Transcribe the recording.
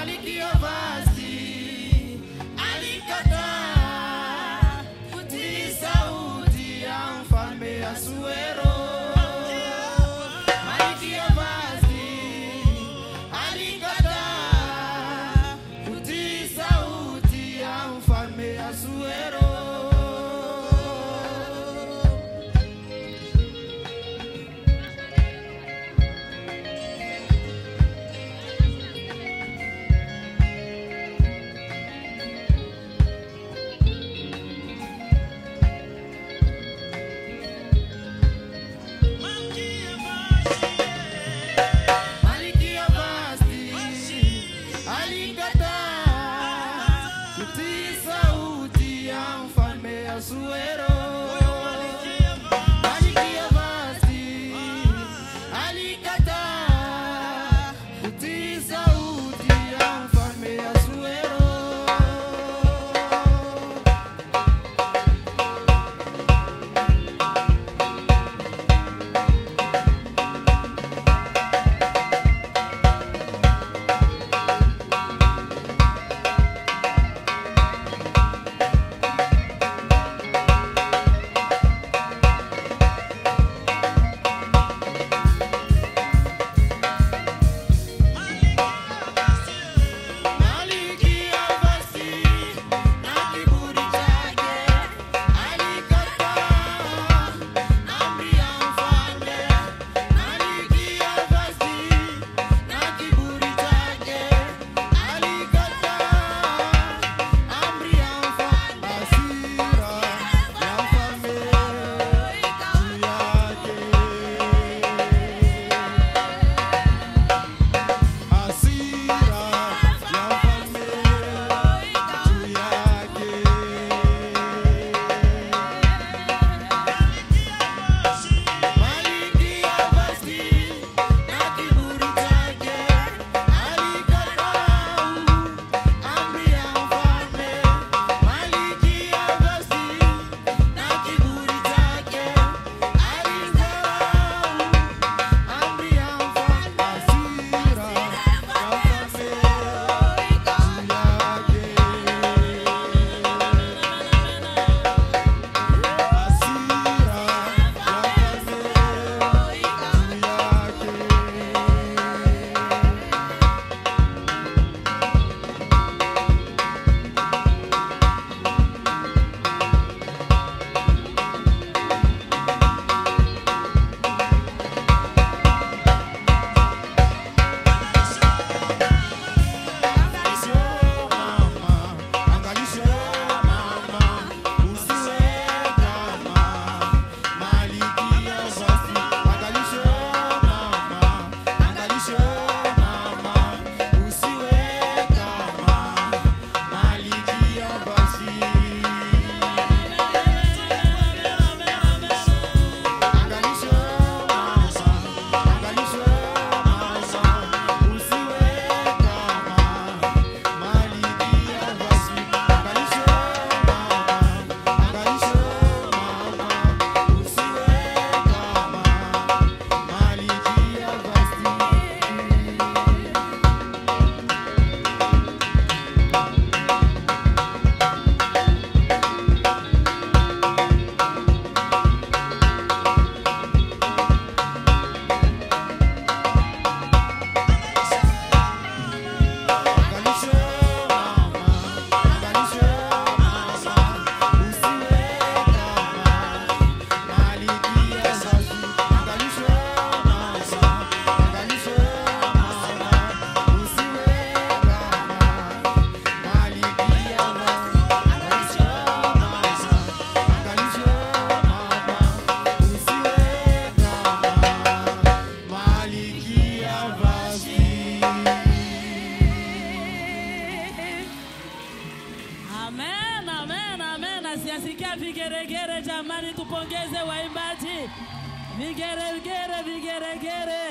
Malkia Vasti alikataa kutii sauti ya mfalme Asuero. Malkia Vasti alikataa kutii sauti ya mfalme Asuero. Malkia Vasti alikataa kutii sauti ya mfalme Asuero. Malkia Vasti alikataa kutii sauti ya mfalme Asuero. Malkia Vasti na kiburi chake alikataa amri ya mfalme. Malkia Vasti na kiburi chake alikataa amri ya mfalme. Hasira ya mfalme juu yake. Hasira ya mfalme juu yake. Malkia Vasti na kiburi chake alikataa amri ya mfalme. Malkia Vasti na kiburi chake alikataa amri ya mfalme. Hasira ya mfalme juu yake. Hasira ya mfalme juu yake. Angalisho mama, angalisho mama, usiwe kama Malkia Vasti. Angalisho mama, angalisho mama, usiwe kama Malkia Vasti. Angalisho mama, angalisho mama, usiwe kama Malkia Vasti. Angalisho mama, angalisho mama, usiwe kama Malkia Vasti. Angalisho mama, angalisho mama, usiwe kama Malkia Vasti. Angalisho mama, angalisho mama, usiwe kama Malkia Vasti. Angalisho mama, angalisho mama, usiwe kama Malkia Vasti. Amen, amen, amen. Asiasikia vigeregere jamani, tupongeze waimbaji. Vigeregere, vigeregere.